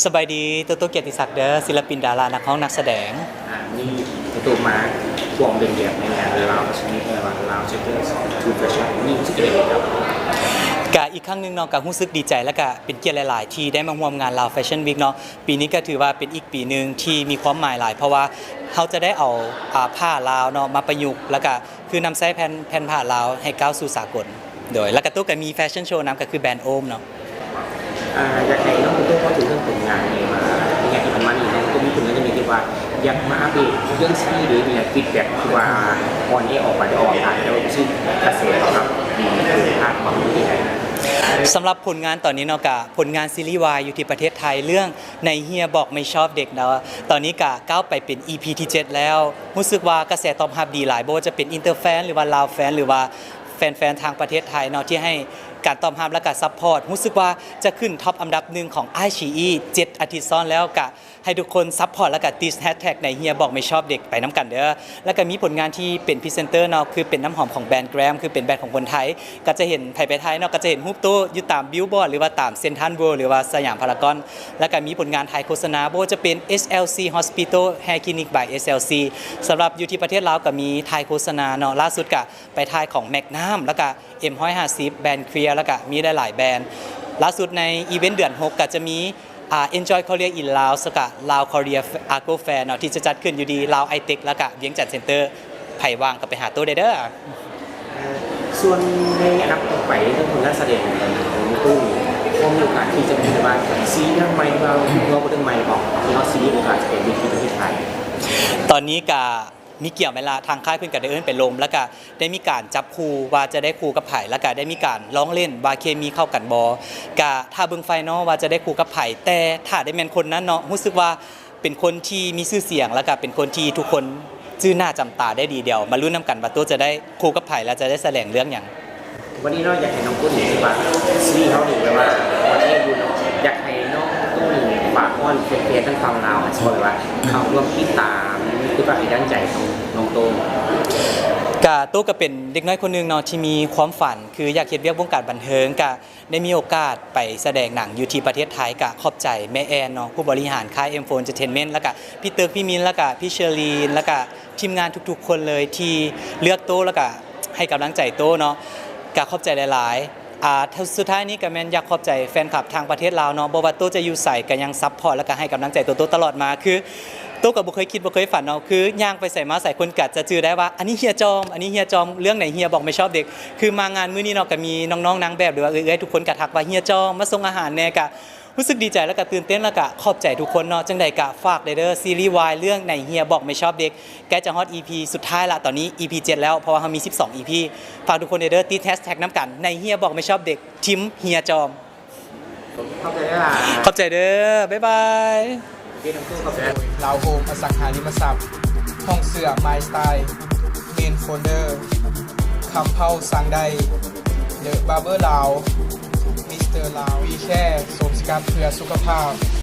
ສະບາຍດີ ໂຕໂຕ ກຽດຕິສັກເດີ ສິລະປິນ ດາລາ ນັກຮ້ອງ ນັກສະແດງ. ອ່າ ນີ້ໂຕໂຕມາຮ່ວມເປັນແຂກໃນງານ Lao Fashion Week ເອີ້ນວ່າ Lao Chapter Two Fashion ນີ້ຮູ້ສຶກຈັ່ງໃດຄຣັບ? ກະອີກຄັ້ງໜຶ່ງເນາະ ກະຮູ້ສຶກດີໃຈ ແລະກະເປັນກຽດຫຼາຍໆ ທີ່ໄດ້ມາຮ່ວມງານ Lao Fashion Week ເນາະ. ປີນີ້ກະຖືວ່າເປັນອີກປີໜຶ່ງທີ່ມີຄວາມໝາຍຫຼາຍ ເພາະວ່າເຮົາຈະໄດ້ເອົາ ອາ ຜ້າລາວເນາະ ມາປະຍຸກ ແລະກະຄືນຳໃຊ້ແຜ່ນ ແຜ່ນຜ້າລາວໃຫ້ກ້າວສູ່ສາກົນ. ໂດຍ ແລ້ວກະໂຕກະມີແຟຊັ່ນໂຊນຳ ກະຄືແບຣນໂອມເນາະ. ອາ ຢາກໃຫ້ນ້ອງໂຕໂຕເວົ້າເຖິງເລື່ອງຜົນງານນີ້ວ່າ ໃນໄລຍະທີ່ຜ່ານມານີ້ ນ້ອງໂຕມີຜົນງານຈັ່ງໃດທີ່ວ່າຢາກມາອັບເດດເລື່ອງຊີຣີ ຫຼື ມີຟີດແບັກທີ່ວ່າອອນແອອອກໄປ ໄດ້ອອກອາກາດ ແລ້ວຮູ້ສຶກກະແສຕອບຮັບດີ ຄາດຫວັງຈັ່ງໃດ? ສຳລັບຜົນງານຕອນນີ້ເນາະ ກະຜົນງານຊີຣີວາຍຢູ່ທີ່ປະເທດໄທ ເລື່ອງໃນເຮຍບອກໄມ່ຊອບເດັກເນາະ ຕອນນີ້ກະກ້າວໄປເປັນອີພີທີເຈັດແລ້ວ. ຮູ້ສຶກວ່າກະແສຕອບຮັບດີຫຼາຍ ບໍ່ວ່າຈະເປັນອິນເຕີແຟນ ຫຼືວ່າລາວແຟນ ຫຼືວ່າ ແຟນໆ ທາງປະເທດໄທເນາະ ທີ່ໃຫ້ການຕອບຮັບ ແລະກະຊັບພອດ. ຮູ້ສຶກວ່າຈະຂຶ້ນທັອບອັນດັບໜຶ່ງຂອງ RCE ເຈັດອາທິດຊ້ອນແລ້ວ. ກະໃຫ້ທຸກຄົນຊັບພອດ ແລະກະຕິດແຮັດແທັກໃນເຮຍບອກໄມ່ຊອບເດັກໄປນຳກັນເດີ. ແລະກະມີຜົນງານທີ່ເປັນພຣີເຊັນເຕີເນາະ ຄືເປັນນ້ຳຫອມຂອງແບຣນ Gram ຄືເປັນແບຣນຂອງຄົນໄທ. ກະຈະເຫັນ ໃຜໄປໄທເນາະ ກະຈະເຫັນຮູບໂຕຢູ່ຕາມບິວບອດ ຫຼືວ່າຕາມເຊັນທຣັນເວີ ຫຼືວ່າສະຫຍາມພາລາກອນ. ແລະກະມີຜົນງານຖ່າຍໂຄສະນາ ບໍ່ວ່າຈະເປັນ SLC Hospital Hair Clinic by SLC. ສຳລັບຢູ່ທີ່ປະເທດລາວກະມີຖ່າຍໂຄສະນາເນາະ ລ່າສຸດກະ ໄປຖ່າຍຂອງ Magnum ແລ້ວກະ M ຮ້ອຍຫ້າສິບ ແບຣນ Clear ແລ້ວກະມີຫຼາຍໆແບຣນ. ລ່າສຸດໃນອີເວັນເດືອນຫົກກະຈະມີ ອາ Enjoy Korea in Laos ແລ້ວກະ Lao Korea Argo Fair ເນາະ ທີ່ຈະຈັດຂຶ້ນຢູ່ທີ່ Lao Itec ແລ້ວກະ Vientiane Center. ໃຜວ່າງກະໄປຫາໂຕໄດ້ເດີ. ສ່ວນໃນອັນດັບຕໍ່ໄປ ເລື່ອງຜົນງານການສະແດງຂອງໂຕນີ້ ພໍມີໂອກາດທີ່ຈະມີແບບວ່າຊີຣີເລື່ອງໃໝ່ ຫຼືວ່າເລື່ອງໃໝ່ບໍ່ ທີ່ເຮົາຊິມີໂອກາດຈະໄປເວທີປະເທດໄທ? ຕອນນີ້ກະ ມີກຽມໄວ້ລະ ທາງຄ້າຍເພິ່ນກະໄດ້ເອີ້ນໄປລົມ ແລ້ວກະໄດ້ມີການຈັບຄູ່ວ່າຈະໄດ້ຄູ່ກັບໃຜ ແລ້ວກະໄດ້ມີການລອງຫຼິ້ນວ່າເຄມີເຂົ້າກັນບໍ່. ກະຖ້າເບິ່ງໄຟນອລວ່າຈະໄດ້ຄູ່ກັບໃຜ ແຕ່ຖ້າໄດ້ແມ່ນຄົນນັ້ນເນາະ ຮູ້ສຶກວ່າເປັນຄົນທີ່ມີຊື່ສຽງ ແລ້ວກະເປັນຄົນທີ່ທຸກຄົນຈື່ໜ້າຈຳຕາໄດ້ດີ. ດຽວມາລຸ້ນນຳກັນວ່າໂຕຈະໄດ້ຄູ່ກັບໃຜ ແລະຈະໄດ້ສະແດງເລື່ອງຫຍັງ. ວັນນີ້ເນາະ ຢາກໃຫ້ນ້ອງໂຕນີ້ ຄືວ່າຊີຣີເຮົານີ້ແບບວ່າອອນແອຢູ່ເນາະ ຢາກໃຫ້ນ້ອງໂຕນີ້ຝາກອ້ອນແຟນໆ ທັງຝັ່ງລາວ ເພາະວ່າເຂົ້າຮ່ວມຕິດຕາມ ຄືວ່າໃຫ້ກຳລັງໃຈຂອງນ້ອງໂຕ. ກະ ໂຕກະເປັນເດັກນ້ອຍຄົນໜຶ່ງເນາະ ທີ່ມີຄວາມຝັນ ຄືຢາກເຮັດວຽກວົງການບັນເທີງ ກະໄດ້ມີໂອກາດໄປສະແດງໜັງຢູ່ທີ່ປະເທດໄທ. ກະຂອບໃຈແມ່ແອນເນາະ ຜູ້ບໍລິຫານຄ້າຍ M four Entertainment ແລ້ວກະ ພີ່ຕຶກ ພີ່ມິນ ແລ້ວກະ ພີ່ເຊີລີນ ແລ້ວກະທີມງານທຸກໆຄົນເລີຍທີ່ເລືອກໂຕ ແລ້ວກະໃຫ້ກຳລັງໃຈໂຕເນາະ ກະຂອບໃຈຫຼາຍໆ. ອາ ສຸດທ້າຍນີ້ກະແມ່ນຢາກຂອບໃຈແຟນຄລັບທາງປະເທດລາວເນາະ ບໍ່ວ່າໂຕຈະຢູ່ໃສກະຍັງຊັບພອດ ແລ້ວກະໃຫ້ກຳລັງໃຈໂຕ ໂຕຕະຫຼອດມາ. ຄືໂຕກະບໍ່ເຄີຍຄິດບໍ່ເຄີຍຝັນເນາະ ຄືຍ່າງໄປໃສມາໃສຄົນກະຈະຈື່ໄດ້ວ່າ ອັນນີ້ເຮຍຈອມ ອັນນີ້ເຮຍຈອມ ເລື່ອງໃນເຮຍບອກໄມ່ຊອບເດັກ. ຄືມາງານມື້ນີ້ເນາະ ກະມີນ້ອງໆນາງແບບ ຫຼືວ່າເອື້ອຍໆທຸກຄົນກະທັກວ່າ ເຮຍຈອມ ມາສົ່ງອາຫານແດ່. ກະ ຮູ້ສຶກດີໃຈ ແລະກະຕື່ນເຕັ້ນ ແລະກະຂອບໃຈທຸກຄົນເນາະ. ຈັ່ງໃດກະຝາກແດ່ເດີ ຊີຣີວາຍເລື່ອງໃນເຮຍບອກໄມ່ຊອບເດັກ ໃກ້ຈະຮອດອີພີສຸດທ້າຍລະ ຕອນນີ້ອີພີເຈັດແລ້ວ ເພາະວ່າເຮົາມີສິບສອງອີພີ. ຝາກທຸກຄົນແດ່ເດີ ຕິດແຮັດແທັກນຳກັນ ໃນເຮຍບອກໄມ່ຊອບເດັກ ທີມເຮຍຈອມ. ຂອບໃຈຫຼາຍໆ ຂອບໃຈເດີ ບາຍບາຍ. ໂອເຄ ທັງຄູ່ ຂອບໃຈ. ລາວໂຮມອະສັງຫາລິມະຊັບ ຫ້ອງເສື້ອ My Style ເມນໂຟນເດີ ຄຳເພົ້າ ສັ່ງໄດ້ The Barber Lao Mister Lao We Care ໂສມສະກັດເພື່ອສຸຂະພາບ.